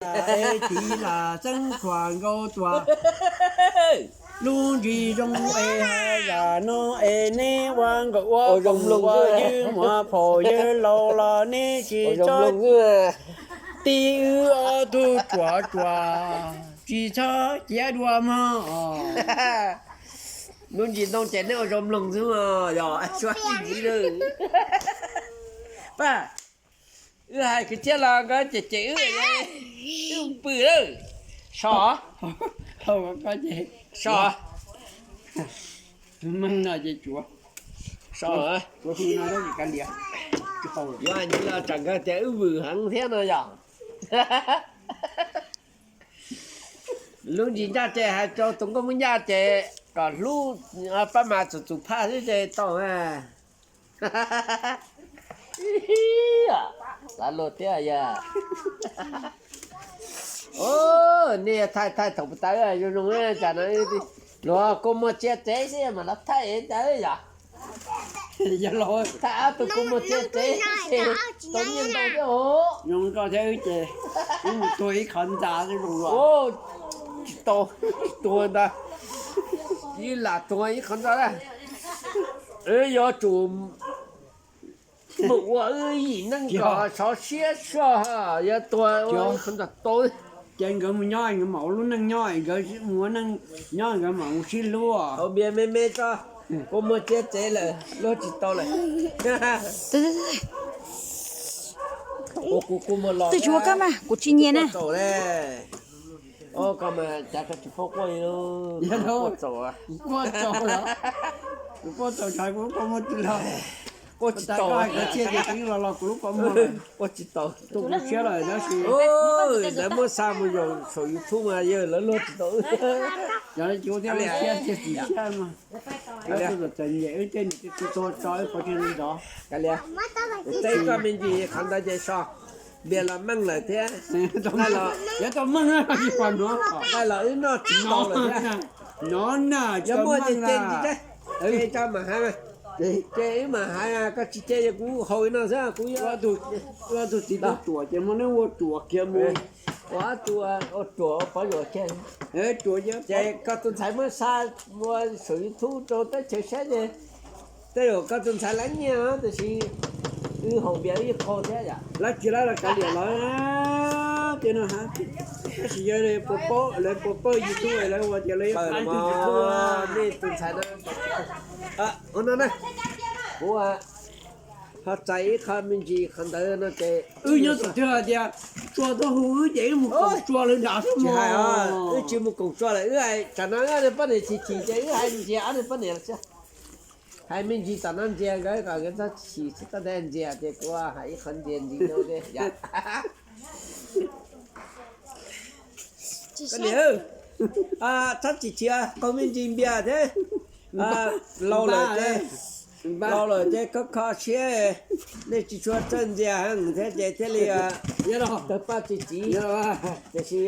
Es tiv lam xeeb khuam nkaus tuam, lub ntsis zoo es hais yam no es neb ua nkawm ua zoo ua ywg muam phaum yawg laus los neb tsis txhob tib wb ob tug tsuam tsuam, tsis txhob ciav dua mog. Lub ntsis ntoo ces neb ua zoo mloog xwb os, yog suab ntxiv lawm. Pab, wb hais kwv txhiaj los nkawd cem cem wb, wb pw lawm. So, so, yuav ntsis los tsam nkawd tias wb vwm heev thiab no yog. Lub ntsis ncaj ces hais rau tus nkauj muaj ncaj ces kom hlub pab mas txum txum phaj xwb ces tau. Lav luag thiab yog. Nej thaij thaij thaum puas tau zoo zoo, tsam no luag kua muag txiav tsev xwb mas lawv thaij cas yog. Thaij ob tug kua muag txiav tsev, tau nyiaj ntau thiab os. Zoo koj thiab wb ces wb mus tuag ib qhov ntxa xwb zoo. Tsis tau, tsis tuag ntag. Ib lam tuag ib qhov ntxa na. Wb yuav tsum mus ua wb yim neej kom sov siab soj, yuav tuag ua ib qhov ntxa tau. Ces nkawd mus nyob nkawd mam ua lub neej nyob, nkawd mus ua neej nyob nkawd mam mus sib hlub. Haus npias me me tso, kua muag txiav tsev lawm luag tsis tau lawm. Kuv kuv mus los, twb tsis ua kab mas kuv tsis nyiam na. Tau le. Koj mas cas koj tsis paub quaj li, quaj txaus, quaj txaus, quaj txaus, kuv lub kua muag tsis los, quaj tsis tau, koj hais koj txiaj ces kuv yeej los los kuv lub kua muag, quaj tsis tau, tu kuv siab lawm tab sis lawv muab xa mus zaum saum YouTube mas yawg lawv luag tsis tau. Yog li kuv thiaj li siab txiag txim siab mas. Wb txawm txawm nyem wb tej niam tej txiv tuag tso wb qhov tsis nrov. Teb koj me ntsis qhov ntawd ces so, npias los meej lawm thiab. Yav tau meej tsis pom nrov, nqaij los wb noj tsis tau lawm thiab. Nov na, yog muaj ces ce ntsis, ce tso mam hais, ce wb mam hais, koj tsis ce ces kuv haus li no xwb, kuv yuav. Ob tug txiv tub ruam ces muab neb ua ruam kiag mus. Ua ob tug ua ruam ua pov zuam kiag. Ces koj tus ntxhais muab xa ua saum YouTube rau teb chaws saib ces tej zaum koj tus ntxhais laib nyiaj tiam sis wb haus npias wb yeej qaug thiab yom. Lawv tsis laib los kav liam lawv, tias no tab sis yog lawv puas paub, lawv puas paub YouTube lawv ua tias lawv yuav pab YouTube. Nej tus ntxhais no, ua no na, kuv ho txais ib qho me ntsis qhov ntawd no ces wb nyob tom twg hais tias tsuas tuaj hu wb ces wb mus koom tsua lawv nram xwb mog. Wb tsis mus koom tsua lawm, wb hais tsam no ob niag poj niam chim chim ces wb hais ntxias ob niag poj niam los xwb. Hais me ntsis tom no ntxias nkawd kom nkawd txhob chim tsis tau ntxias ces kuv hais ib qho ntxias ntxiv no thiab yom. Koj niam, txhob chim chim, qaug me ntsis npias thiab. Laus lawm ces, laus lawm ces kho kho siab, nej tsis tshua txawj ntxias heev thiab ces thiaj li tawg paj txi txiv. Tiam sis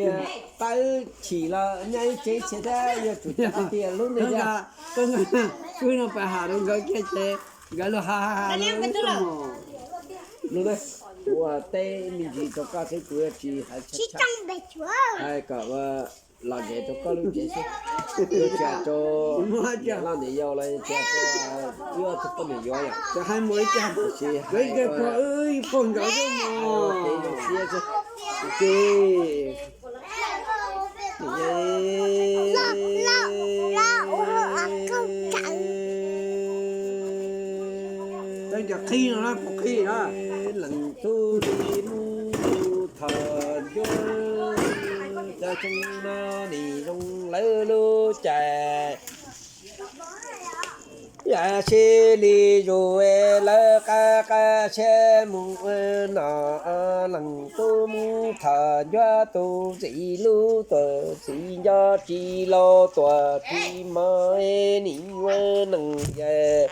pab wb chim los nyob ib tsev ib txhia thiab yuav tsum tias hlub nej thiab. Wb no pab has rau nkawd kiag ces nkawd los ha ha ha no. Kuv teb me ntsis rau koj xwb, kuv yuav tsis hais tshaj, hais kom los ntev rau koj lub cev xwb. Yuav tsis hais rau niam loj niam yau los tsis hais rau wb ob tug poj niam yuav yom. Hais mus ib cas, ib pog nkawd xwb mog. Ces zoo siab xwb. Leej cov qhib no na, kuv qhib na. Leej tub li mus thom ncuab, cov tseeb no nim zoo lawv lub cai. Yam sib li zus lawv qab qab siab mus no, leej tub mus thom ncuab tus txiv lub tuam txiv nco tsis laus tuam txiv mog, nim ua neej yam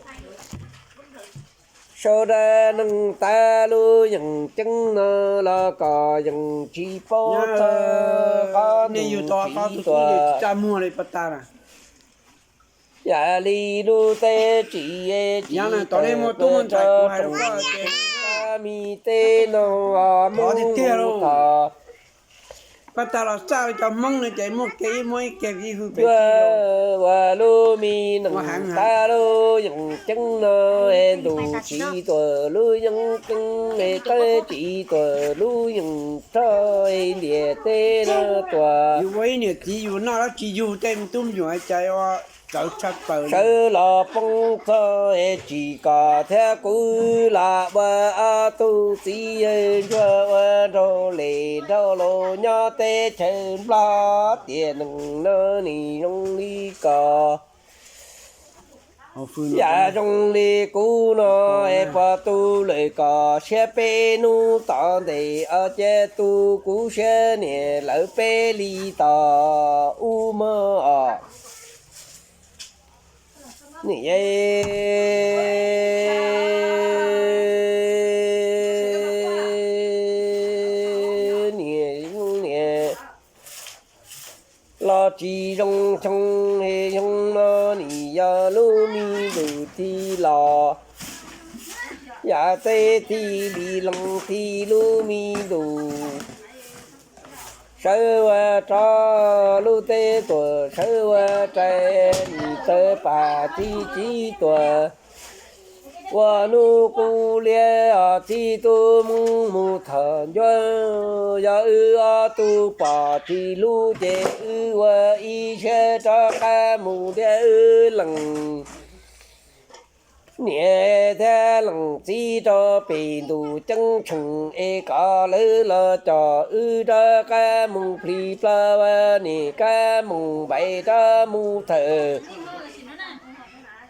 sawv daws neej tas lub yeej ceeb no los kom yeej tsis paub txog qhov neeg txiv tuam. Yam li lub teb tsis tsis tawm tuaj tso tsoom mi teb no mus tod. Pab tag los txaj cov Hmoob no ces muaj kev ib muaj ib kev ib hwj pes ua lub me nees tab lub yees ceeb no es ntus tsis tuam lub yees ceeb es tawb tsis tuam lub yees roj es ntiam teb no tuam. Yus ua ib niam txiv yus noj dab tsis yug tej me tub me nyuam cas ua txawv tshaj plaws. Sawv los poob txog es tsis kom thiab kuv los ua ob tug txiv yawg ntsuag ua nraug les nraug laus nyob teb chaws Nplog tiam nees no nim zoo li ko. Yam zoo li kuv no es puas tu lawm kom siab peb hnub tom ntej os, cia tu kuv siab niam lawv peb li tom ub mog os. Niam, niam, niam los tsis zoo xyoo, xyoo no nim yog lub me ntus thib los, yam teb thib li lees thib lub me ntus. Sawv ua rov lub teb tuam sawv ua rais, nim txawv pam txiv txiv tuam. Ua hnub qub liab os txiv tub Hmoob mus tham ncuab, yog wb ob tug pom tsis hlub ces wb ua ib siab rov qab mus thiab wb lees niam thiab lees txiv rau pem ntus ceeb tsheej es kom lawv los coj wb rov qab mus plig plaws ua niam kab mus npaim rov mus thawm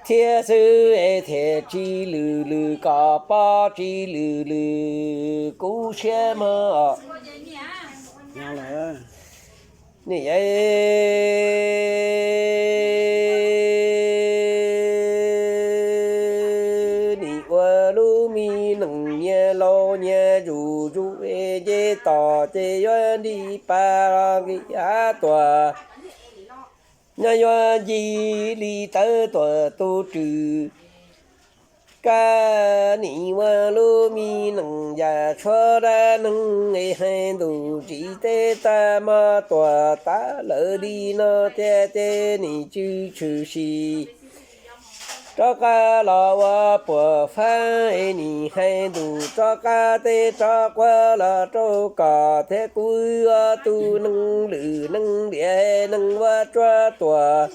thiab xwb es thiaj tsis lwm lwm kom pom tsis lwm lwm kuv siab mog. Niam, nim ua lub me nees nyias laus nyias zuj zus es nce toj ces yuav nrig pas los nqis av tuaj, nyob yuav ncig li tawv tuaj tus rwg. Kab nim ua lub me nees yam tshuav dab neeg es hais ntuj tsis teb tag hmo tuaj tas lawm li no tiag ces nim tsw tshwm sim rov qab los ua puas fab es nim hais ntuj rov qab teb rov quav los rau kom thiab kuv ob tug nees lwm nees liam nees ua tsuag tuaj.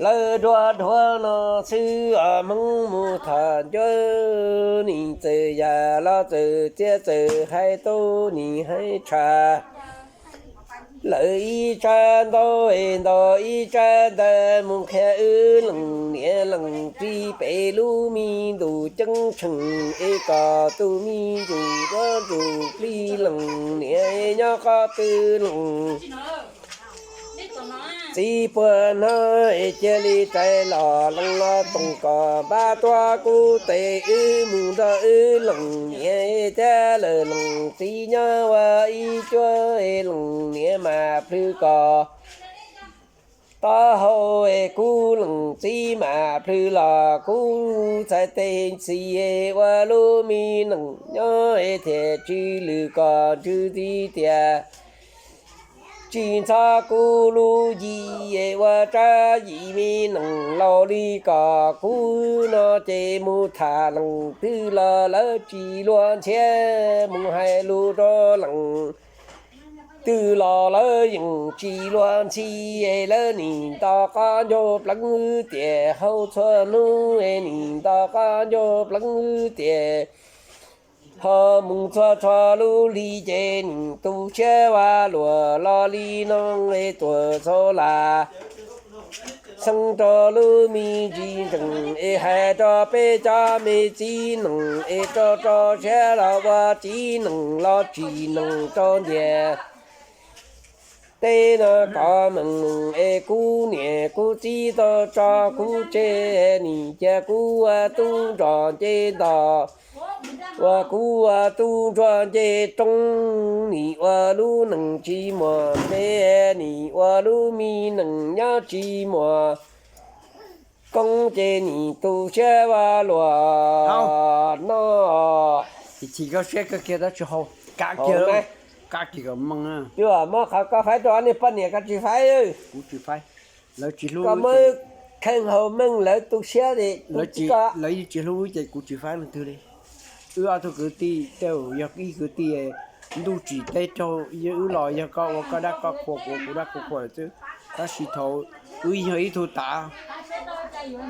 Lawv duab duab no xwb os Hmoob mus tham ncuab, nim txawm yam los txawm txiaj txawm hais tau nim hais tshaj. Lawv ib tsab ntaub es ntaus ib tsab ntawv mus qhia wb lees niam lees txiv pem lub me ntuj ceeb tsheej es kom tus me ntsuj duab ntsuj plig lees niam es nyob qhov twg lees txiv puag hnab es cia li rais los lees los toom kom npab tuab kuv tes wb mus nrog wb lees niam thiab lawv lees txiv nyob ua ib cuab es lees niam mam plhws kom taub hau es kuv lees txiv mam plhws los kuv txhais tes xis es ua lub me nees nyob es thiaj tsis lwm kom ntsws txiv tias tsis ntxhov kuv lub yim es ua tsab yim me nees laus li kom kuv no ces mus tham lees twg los lawv tsis luag ntxhiab mus hais lus rau lees twg los lawv yeej tsis luag ntxhi es lawv nim nto qab ncaug pleev wb tias hauv txhua hnub es nim nto qab ncaug pleev wb tias ho mus txhua txhua lub hli ces nim tu siab vaj luam los li no es tuam txhua las xeeb rau lub me ntsis ntsees es hais rau peb cov me txiv nees es rau rau siab los ua txiv nees los tsim nees rau ntiag teb no kom meej es kuv niam kuv txiv tau tso kuv tseg, nim cia kuv ua tub nrog nce ntog, ua kuv ua tub ntsuag nce roob, nim ua lub neej tsis muaj npe, nim ua lub me neej nyob tsis muaj koob ces nim tu siab vaj luam no. Chim chim koj siab kawg kiag tab tsis haus kav kiag. Kab kis kom moo, mob qhov koj faib rau ob niag poj niam koj tsis faib. Kuv tsis faib, lawv tsis hlub, koj muab kheej haus meej lawv tu siab li, lawv yeej tsis hlub wb ces kuv tsis faib leej twg li. Wb ob tug kwv tij tej zaum yog ib kwv tij, ntuj tsim teb raug, wb los yog koj ua koj dab koj qhua, kuv ua kuv dab kuv qhua lawm xwb. Tab sis thaum wb yog ib tug tav,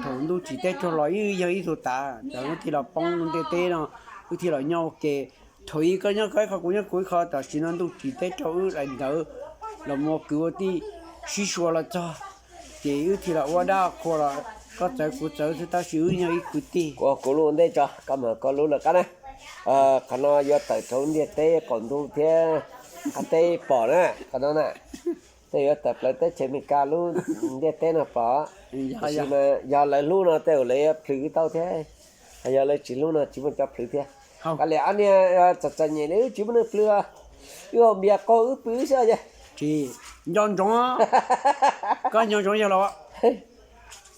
thaum ntuj tsim teb raug los wb yog ib tug tav, ces wb thiaj los poob ntiaj teb no, wb thiaj los nyob ua ke. Thaum ub koj nyob koj ib qho kuv nyob kuv ib qho, tam sim no ntuj tsim teb raug wb daim ntawd los mus ua kwv ua tij sib sua los txog, ces wb thiaj los ua dab qhua los koj txawv kuv txawv xwb, tab sis wb yog ib kwv tij. Kuv kuv lub ua ntej tso, koj mam koj lub lawm qab na. Qhov no yuav tawm rau ntiaj teb qaum ntuj thiab qab teb pom na, qhov no na. Tej yuav tawm plaws teb chaws Amelikas lub ntiaj teb no pom. Tab sis mas yog lawv hlub no tej zaum lawv yuav plhws wb tau thiab, yog lawv tsis hlub no tsis muaj cov plhws thiab. Kav liam ob niag txom txom nyem li wb tsis muaj neeg plhws, wb haus npias qaug wb pw xwb. Tsis nco ntsoov, koj nco ntsoov yog los,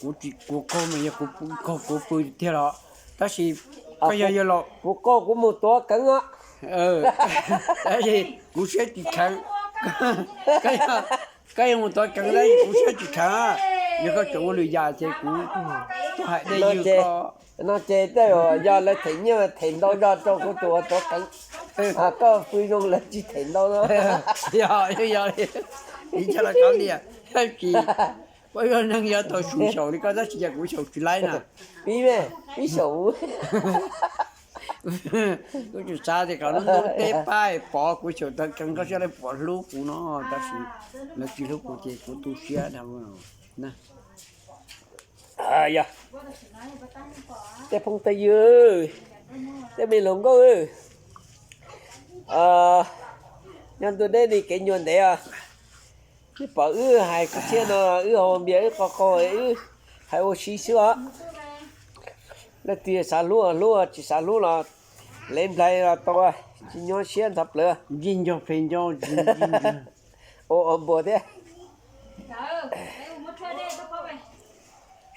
kuv tsis, kuv qaug mas yog kuv qaug kuv pw tiag los, tab sis koj yog yog los kuv qaug kuv mus tuav keev os. Tab sis kuv siab tsis kheev. Koj yog mus tuav keev tab sis kuv siab tsis kheev. Yog koj tseem ua lwm yam ces kuv tuaj hais dej ywg koj. No ces tej zaum yog lawv them nyiaj them ntau zog rau kuv tus ua tuav keev, koj pw zoo lawv tsis them ntau no. Yog, yog li, ib txhia los kav liam, tab sis pab yog neeg yog tau xyum xyaum li koj tab sis yog kuv xyaum tsis laib na. Pib me, pib xyaum. Kuv tsis xav tias kom lub ntuj teb pab pov kuv xyaum tau kheev, koj siab li pom hlub kuv no, tab sis lawv tsis hlub kuv ces kuv tu siab dhau. Yog, tej phooj tej ywg, tej me hluas nkauj, nyob ntuj deb li kev ncua ntev os. Nej pom wb hais kwv txhiaj no, wb haus npias wb qaug qaug, wb hais ua si xwb os. Leej twg xav hlub hlub, tsis xav hlub los lev nplhaib los tau, tsis nyuaj siab ntxhov plawv. Ntsig nco pes nco, ntsig nco, ua npua thiab.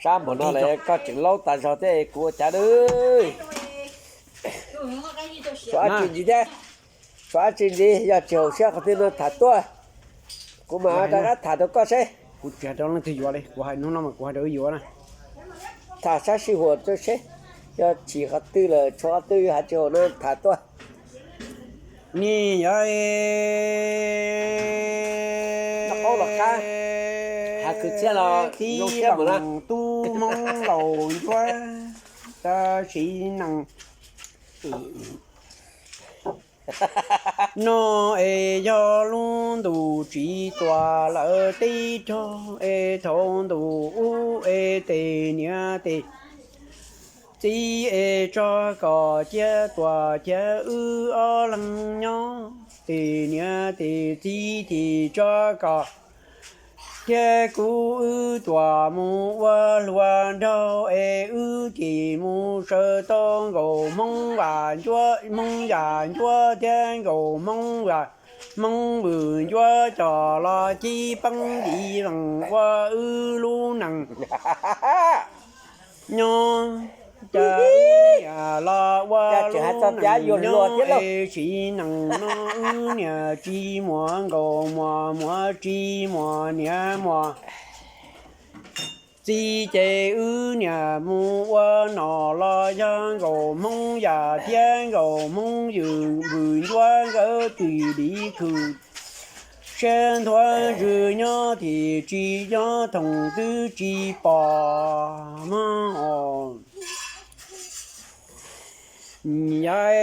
Sab npaum no lawm koj tseem laub tas zog thiab kuv ua cas da. Tshuav dab tsi ntxiv thiab? Tshuav dab tsi ntxiv? Yog tsis haum siab qhov twg no tham tuaj, kuv mam rov qab tham rau koj seb. Kuv tsis hais rau leej twg yuav li, kuv hais hnub no mas kuv hais rau wb yuav na. Tham sab sij huam rau seb, yog chim qhov twg lawm tshuav qhov twg hais tsis haum no tham tuaj. Ni yog, qab los qab, hais kwv txhiaj los zoo siab mus na. Tub Hmoob laus ncuab, tab sis nees no es yog lub ntuj tsis tuam lawm teb rog es thaum ntuj ub es tes niam tes txiv es tso kom cia tuam cia wb ob leeg nyob, tes niam tes txiv ces tso kom cia kuv wb tuam mus ua hluas nraug es wb ces mus sawv tau nkaus Hmoob Vam Ncuab, Hmoob Yam Ncuab thiab nkaus Hmoob Vam, Hmoob Vwm Ncuab coj los cib peeb ntiv lees ua wb lub nees nyob. Cas wb niam los ua lub nees nyob es sim neej no wb niam tsis muaj nkauj muaj muam, tsis muaj niam muaj txiv, ces wb niam mus ua nom los yog nkaus Hmoob Yam thiab nkaus Hmoob Vwm Ncuab nkawd twb dim khwm siab nthuav ntsws nyob tim tsis nyob thoom twb tsis pom mog. Yog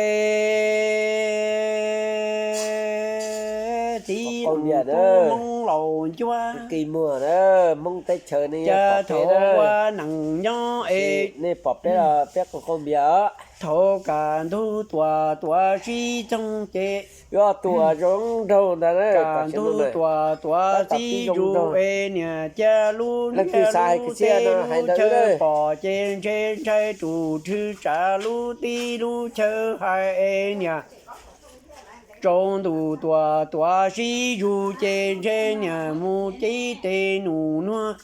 txiv Hmoob laus ncuab, cas thaum ua neej nyob es thaum kaj ntug tuam tuam sib txoog ces, kaj ntug tuam tuam sib zus es niam cia lub ntiaj lub teb lub chaw pom ces ntshe ntshai tus rhwv tsam lub teb lub chaw hais es niam tsaus ntuj tuam tuam sib zus ces ntshe niam mus cib tes num nuag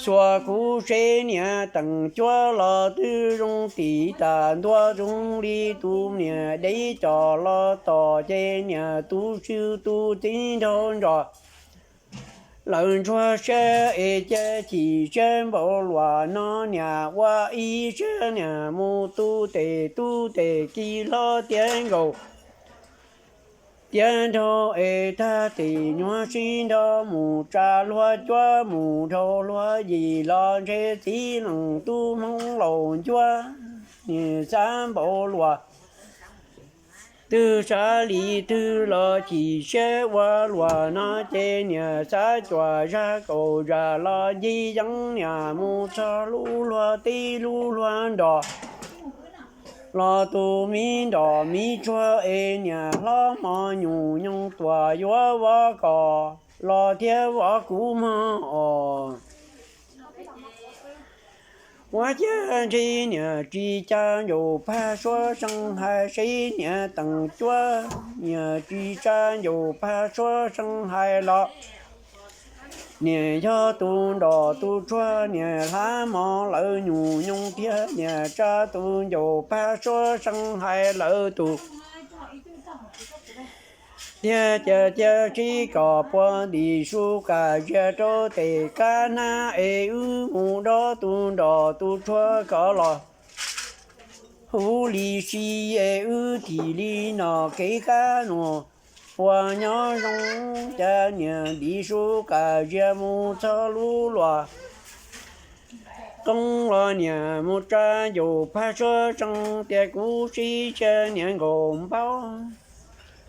Xuas kuv seb niam teem cuab los twb zoo tim tas ntua zoo li tus niam deb cos los tom ces niam tu siab tu txiv nraug nrog lawv ntsuag siab es cia chim siab npaum luaj no niam ua ib siab niam mus tu tes tub tes kiv hlob tiav nkaus tiav nraug es tag tes nyuag sib nrog mus tsa luag cuab mus dhau luag yim los ntshe txiv leej tub hmoob laus ncuab niam xav npaum luaj twg sab li twg los chim siab ua luaj no ces niam xav cuam zaj kaum zaj los ncig yeeb niam mus txog lub luag teb lub luag nrog los tus me nrog me tsuag es niam hlob mos nyuj nyoog tuaj yuav vov kos los thiab vov kuv mog os. Ua cas ntshe niam tsis tsa ncaus phaj suab seej hais seb niam teem cuab, niam tsis tsa ncaus phaj suab seej hais los niam yog tus nrog tus tsuag niam hlab mos lawv nyuj nyoog thiab niam tsa tus ncaus phaj suab seej hais lawv tus thiab cia cia sib kom puag ntim su kam zias rau tes kab hnab es wb mus dob tus nrog tus tsuag kom los huv li si es wb thim li no kev kab nus puas nyob zoo. Cas niam ntim su kam zias mus txog lub luaj qoob los niam mus tsa ncaus phaj suab seej tias kuv sib cia niam nkaus npaub.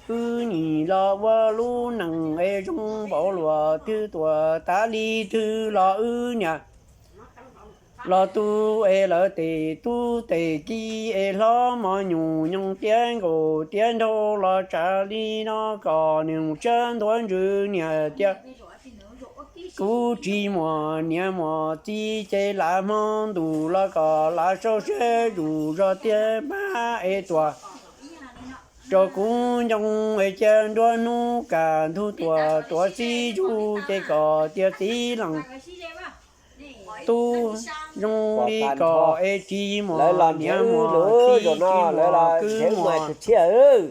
Wb nim los ua lub neej es zoo npaum luaj twg tuaj tas li twg los wb niam los tu es lawv tes tub tes kiv es hlob mos nyuj nyoog tiav nkaus tiav nraug los tsa li no kom nws siab ntuav ntsws niam tias kuv tsis muaj niam muaj txiv ces lam hmo ntuj los kom lam sau siab zuj zog tiag npab es tuaj rau kuv ncoo es cia nruab hnub kaj ntug tuaj tuaj xib zug ces kom tias txiv leej tub zoo li kom es tsis muaj niam muaj txiv tsis muaj kwv muaj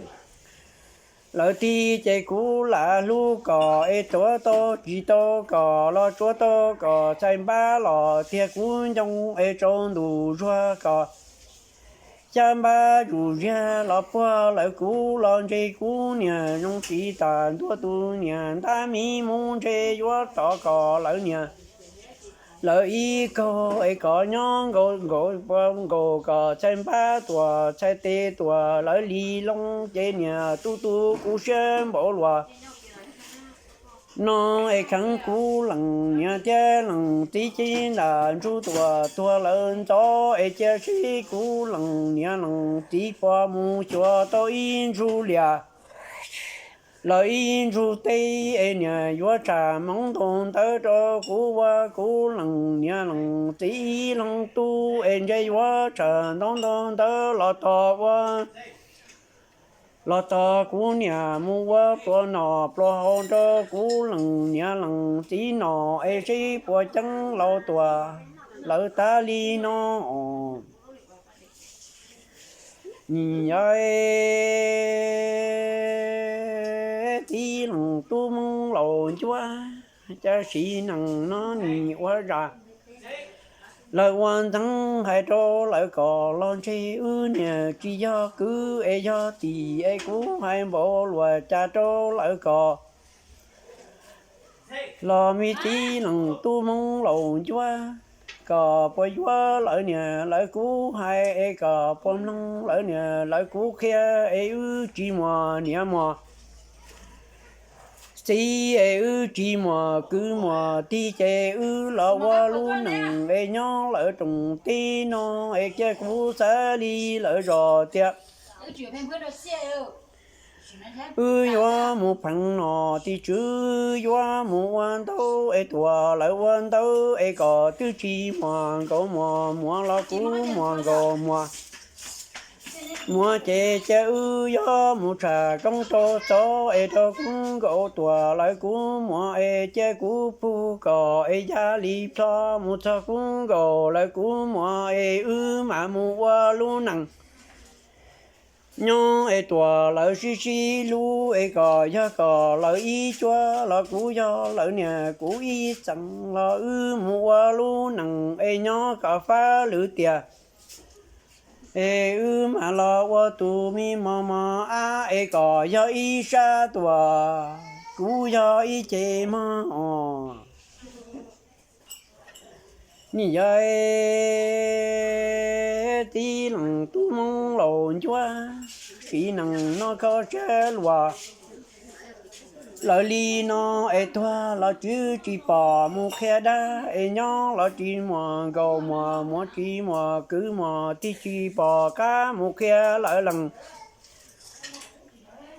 lawv tib ces kuv lam hlub kom es tuav tau tsis tau kom los tsuav tau kom txhais npab los tiag kuv ncoo es tsaus ntuj zuag kom xyab npab zuj ziag los puag lawv kuv los ntshe kuv niam zoo tsis tas ntua tus niam ntab me mus ntshe yuav tom kom lawv niam lawv ib kaug es kom nyob nkaus nkaus puag nkaus kom txhais npab tuaj txhais tes tuaj lawv li loo ces niam tu tu kuv siab npaum luaj no es kheev kuv leej niam thiab leej txiv ces nram ntsuj tuaj tuag lawv ntxov es cia seb kuv leej niam leej txiv puas mus xyuas tau ib ntsug liaj lawv ib ntsug teb es niam yuav tshaj hmoov ntaus ntawv rau kuv ua kuv leej niam leej txiv ib leeg tub es ntshe yuav tshaj ntaus ntaus ntawv los tog ua los tog kuv niam mus ua pluas nom pluas haus rau kuv leej niam leej txiv nom es seb puas ceeb laus tuaj lawv tas li no os. Nim yog txiv leej tub hmoob laus ncuab, cas sim neej no nim ua zaj lawv ua ntxeev hais rau lawv kom los ntshe wb niam tsis yog kwv es yog tij es kuv hais npaum luaj cas rau lawv kom los me txiv leej tub hmoob laus ncuab, kom puas yuav lawv niam lawv kuv hais es kom puas mloog lawv niam lawv kuv qhia es wb tsis muaj niam muaj txiv es wb tsis muaj kwv muaj tij ces wb los ua lub neej es nyob lawv rooj teb no es cia kuv xav li lawv zos tias wb yuav mus pheej nom tim tswv yuav mus ua ntaub es tuaj lawv ua ntaub es kom twb tsis muaj nkaus muaj muag los kuv muaj nkaus muag muab ces cia wb yuav mus tsham roob rau txov es rau kub nkaus tuam lawv kub muag es cia kuv pug kom es ya li plho mus txog kub nkaus lawv kub muag es wb mam mus ua lub neej nyob es tuam lawv sib sib hlub es kom yog kom lawv ib cuab los kuv yog lawv niam kuv ib txeem los wb mus ua lub neej es nyob kom fab lwm tiam es wb mam los ua tus me mos mos ab es kom yog ib sab tuam kuv yog ib ce mog os. Nim yog txiv leej tub Hmoob laus ncuab, sim neej no kho siab luag. Lawv li no es tuag los tsis tsis pom mus qhia dab es nyob los tsis muaj nkaus muaj muag tsis muaj kwv muaj tij tsis pom qab mus qhia lawv leej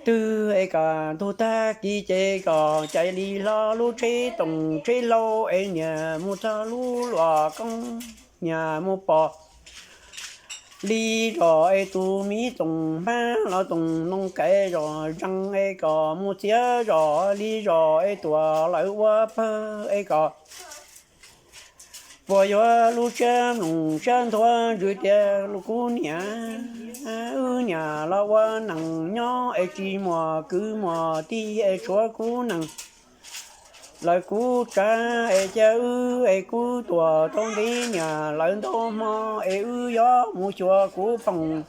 twg es kom ntug tag kis ces kom cais li hlo lub tsheb toom tsheb hlau es niam mus txog lub luam koob niam mus pom li zos es tus miv txoos hmab los toom noo kais zos zees es kom mus txiav zos li zos es tuam lawv ua pawg es kom puas yuav lub siab mloog siab nthuav ntsws tias kuv niam wb niam los ua neej nyob es tsis muaj kwv muaj tij es tshuav kuv neej lawv kuv tsav es cia wb es kuv tuam rau ntev niam lawv ntau hmo es wb yuav mus xyuas kuv phooj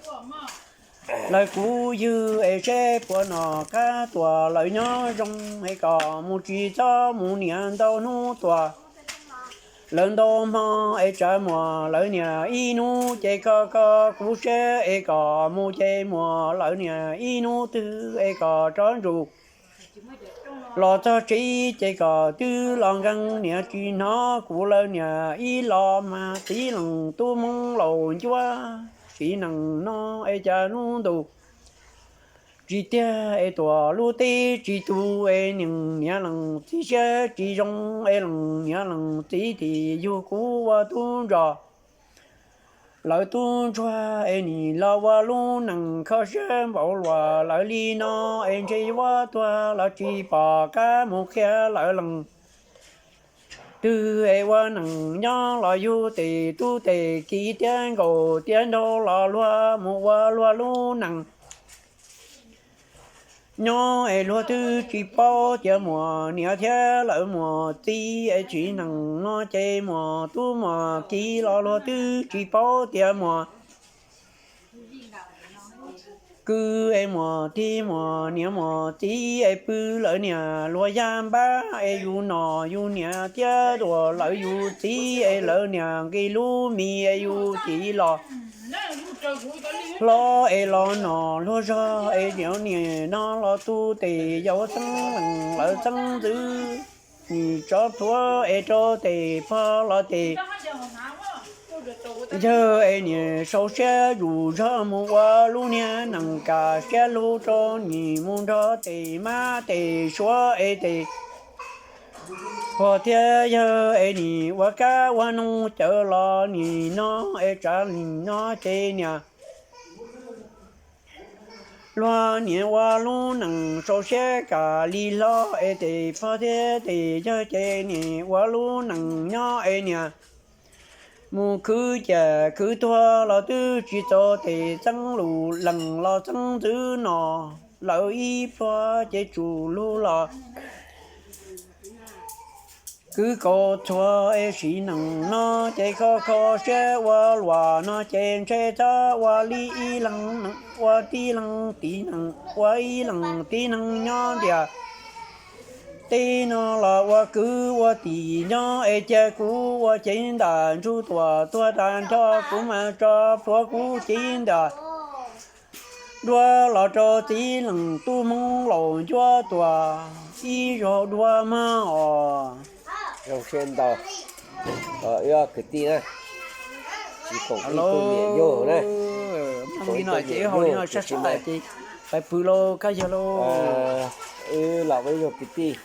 lawv kuv ywg es seb puas nom qab tuam lawv nyob zoo es kom mus tsis txhob mus niam ntau hnub tuam lawv ntau hmo es tsam muaj lawv niam ib hnub ces kho kho kuv siab es kom mus ces muaj lawv niam ib hnub twg es kom rov ntsum los txog tsev ces kom twb los nkees niam tsis hnov kuv lawv niam ib los mas txiv leej tub Hmoob laus ncuab sim neej no es cas lub ntuj tsis tiag es tuam lub teb tsis tu es neeg niam leej txiv siab tsis zoo es leej niam leej txiv tim yug kuv ua tub ntsuag lawv tub ntsuag es nim los ua lub neej kho siab npaum luaj lawv li no es ntshe yuav tuag los tsis pom qab mus qhia lawv leej twg es ua neej nyob los yug tes tub tes kiv tiab nkaus tiab nraug los luag mus ua luag lub neej nyob es luag twb tsis paub tias muaj niam thiab lawv muaj txiv es sim neej no ces muaj tub muaj kiv los luag twb tsis paub tias muaj kwv es muaj tij muaj niam muaj txiv es pw lawv niam luag yaj npab es yus nom yus niam thiab luag lawv yus txiv es lawv niam nqis lub mis es yus txiv los hlob es los nom luag zog es niam niam no los tu tes yau txeeb leej lawv txeeb ntxwv nim tsov plhuav es rau tes pog los tes yawg es niam sau siab yus zog mus ua lub niag neej kam siab lug rau nim mus nrog tes mab tes suav es tes pog thiab yawg es nim ua kab ua noog cawv los nim no es tsav nim no ces niam luag niam ua lub neej sau siab kam li hlob es tes pog thiab tes yawg ces nim ua lub neej nyob es niam mus khwv ciam khwv tuag los twb tsis txaus tes txeeb lus leej los txeeb ntxwv no lawv ib pluag ces tsum lug los kwv kaus txhua es sim neej no ces kho kho siab ua luam no ces ntshe txhob ua li ib leeg ua tib leeg tiv neej ua ib leeg tib neeg nyob ntias teb no los ua kwv ua tij nyob es cia kuv ua cev ntam ntsuj tuam tuag tas nrho kuv mas tso plhuav kuv cev ntam dua los rau txiv leej tub Hmoob laus ncuab tuam ib zaug dua mog os. Zoo siab ntau ib kwv tij na, tsis koom ib tug niam yug na, koom ib tug niam yug ces pais pw lauj kab yawg lauj. Wb los ua ib zaug kwv tij.